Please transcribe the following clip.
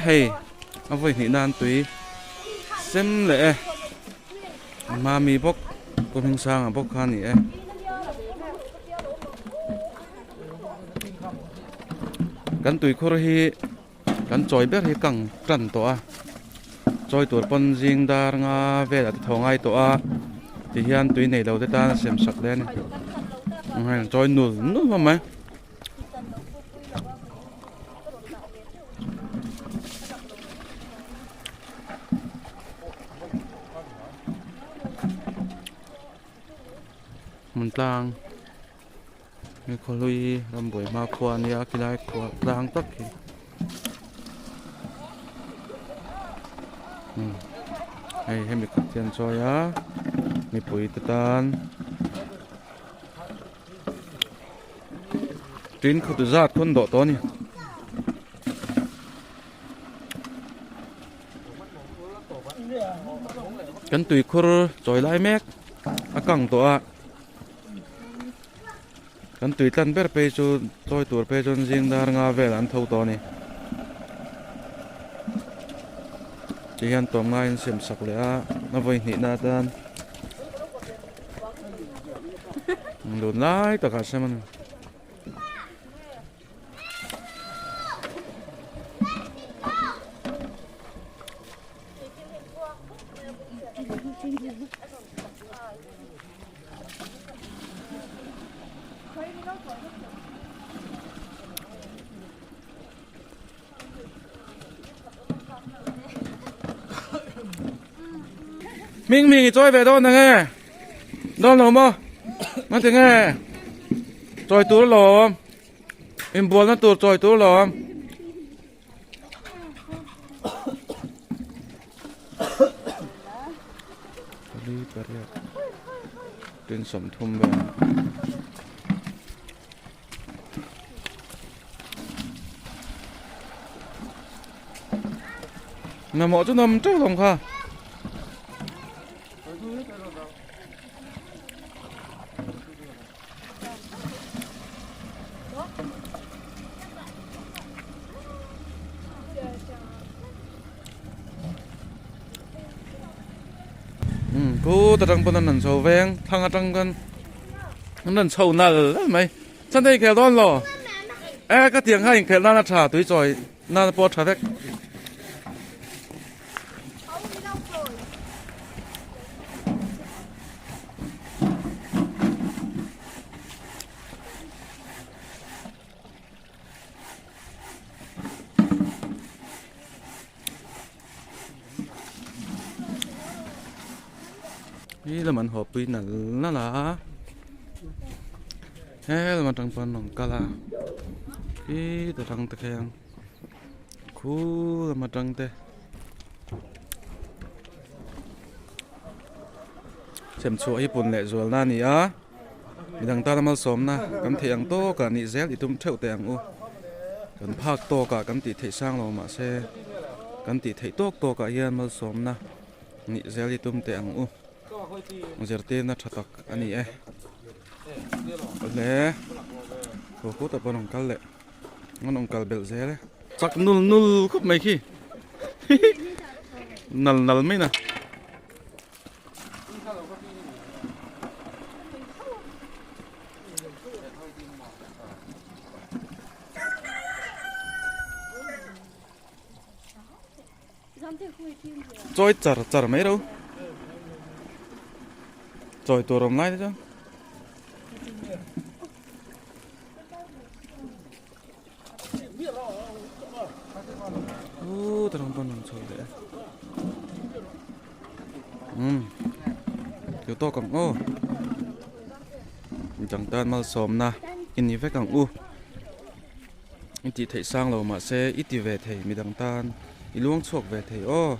hei a vawi hnih nan tui sem leh e mami bawk Pu Hmingsanga bawk kha a ni e. Kan tuikhur hi kan chawi ber hi kang tan tawh a chawi tur pawn zing dar nga velah te tho ngai tawh a ti hian tui nei lo te tan a siam sak hle a ni chawi nul nul hlawm mai. Hmun tlang he khawhlui rambuai hma khua a nia khilai khua tlang tak hi hei hemi khat hian chawi a mipui te tan. Tin khutu zat khawn dawh tawh a ni. Kan tuikhur chawi lai mek a kang tawh a kan tui tlan ber phei chu chawi tur phei chuan zing dar nga vel an tho tawh a ni ti hian tawm ngaiin siam sak leh a a vawi hnihna atan. Dun lai takah sem a ni. Ming ming i chawi ve dawn ang e dawn lo maw nga ti nge chawi tur alawm inbualna tur chawi tur alawm. Pali pariat tin sawmthum vel. Mamawh chu nawm teuh hlawm kha. Khu ta tang pawn an rawn chho veng thlang atang khan an rawn chho nal nal mai. Sunday inkhel dawn lo. E ka tiang kha inkhel nan a tha tui chawi nan pawh a tha vek. Hi lam an haw pui nal nal a he lam atang pawn an rawn kal a khi ta tang te khian khu lam atang te sem chhuah hi pun leh zual na a ni a midang tana malsawmna kan theih ang tawkah nih zel i tum theuh teh ang u kan phak tawkah kan tih theih sang lo mahse kan tih theih tawk tawkah hian malsawmna nih zel i tum teh ang u zirtirna tha tak a ni e awle khaw khutah pawh an rawn kal leh an rawn kal belh zel e chak nul nul khawp mai khi nal nal mai na. Chawi char char mai ro chawi tur awm lai te chuan u ta rawng pawn rawn chho leh a umm tih tawk ang aw midang tan malsawmna i ni vek ang u i tih theih sang lo mahse i ti ve thei midang tan i luang chhuak ve thei aw.